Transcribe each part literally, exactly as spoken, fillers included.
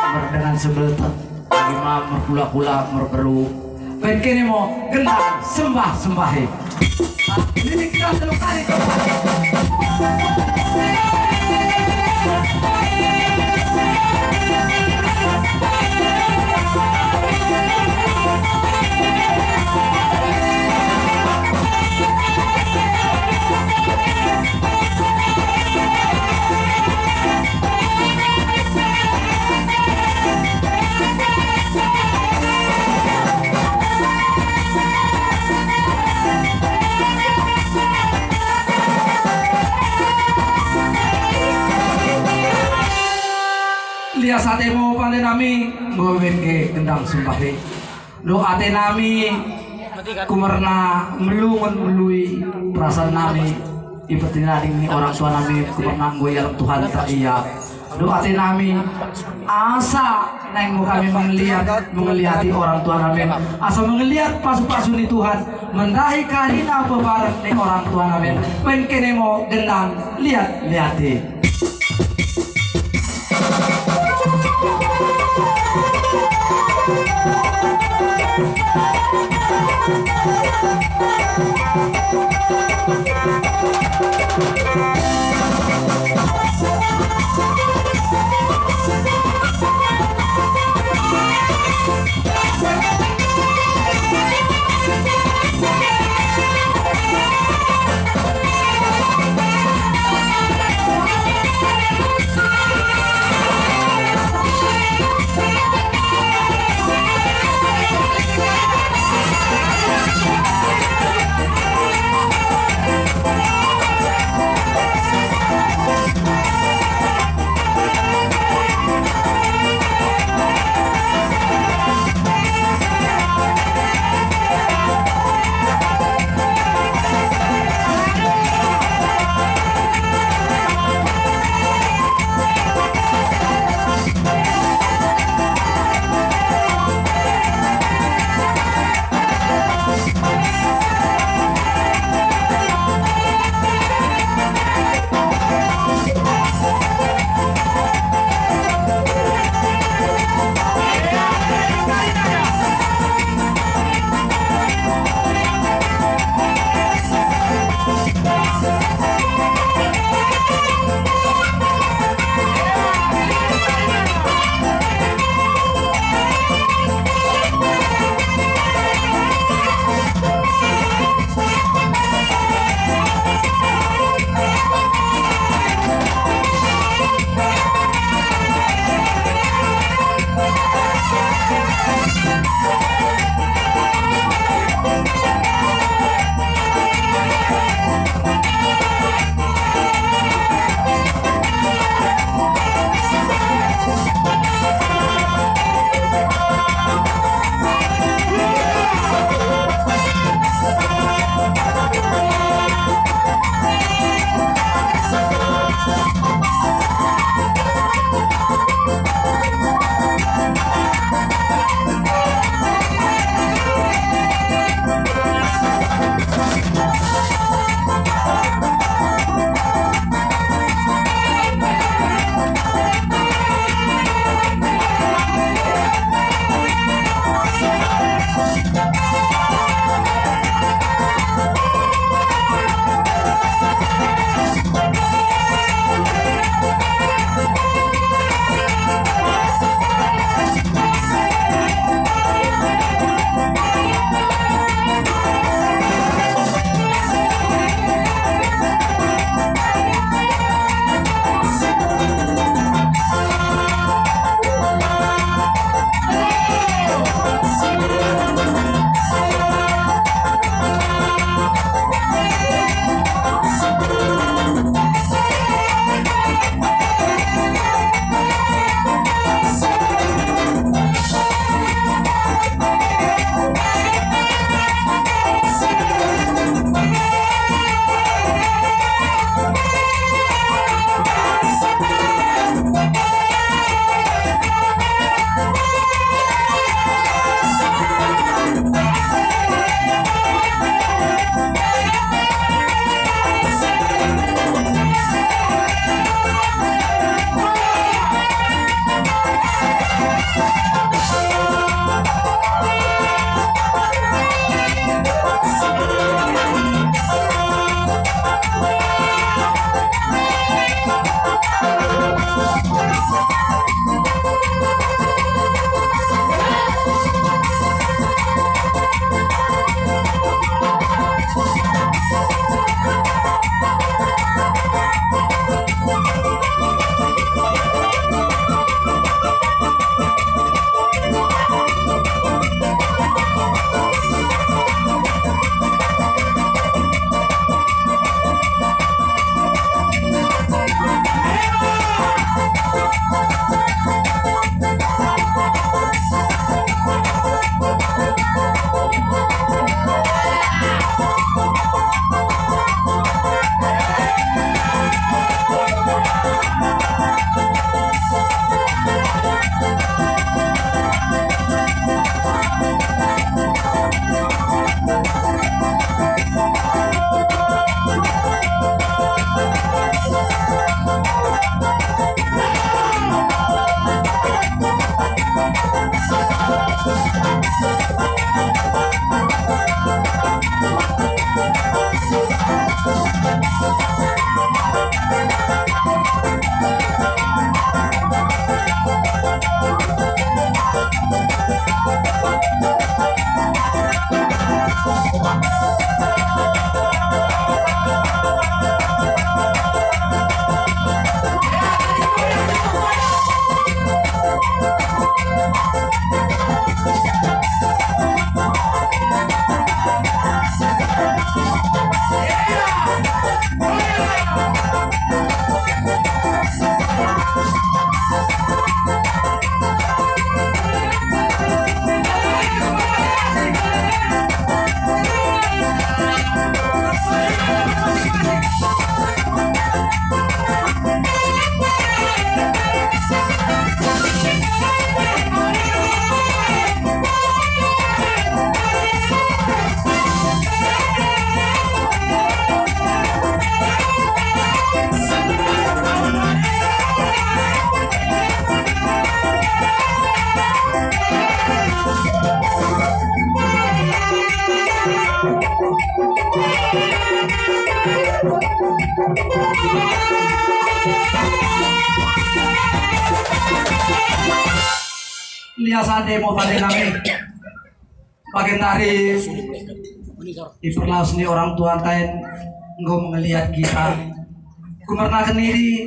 Mardangan sambelta, ima marhulahula, marberu. Baen kene mo gendang sembah-sembah i. Ini kita selalu kali. Lias atemu pande nami, baen ke gendang sembah i. Dohot ate nami, kumerna melungun melui perasaan nami, i petinading ni orang tua nami, kumerna anggo i alam Tuhan tak ia. Dohot ate nami, asa naeng mo hami mangeliat, mangeliati orang tua nami, asa mangeliat pasu-pasu ni Tuhan, mendahi karina pebaran ni orang tua nami. Baen kene mo gendang liat-liat i. Lias ate mo pade nami. Bagendari, di perlaus ni orang tua tain, enggo mangaliat hita. Kumernaken diri,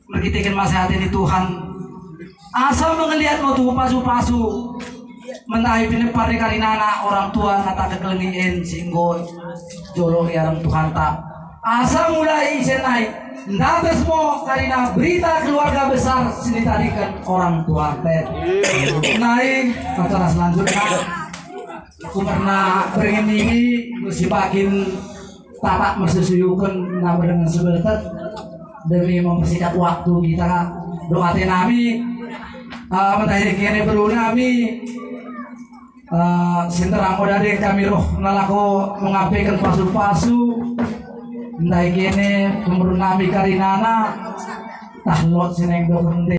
merkiteken masa ate ni Tuhan. Asa mangaliat mo tu pasu-pasu. Mandahi pinempar ni karinana orang tua na takekelengi en singgot. Jolo i arang Tuhanta. Asa mulai isen nai. Ndates mo karina berita keluarga besar sinitarikan orang tua tain. Nai, acara selanjutnya. Kumerna berengen ini, mesti bakin tatak mersusuiken nama dengan sebelah demi mempersingkat waktu kita. Doa tenami, uh, mentahir kene beru nami, uh, sinterang oda deng kami roh nalako mengampaikan pasu-pasu. Ndai kene pemberu nami karinana, tahlot sineng dokon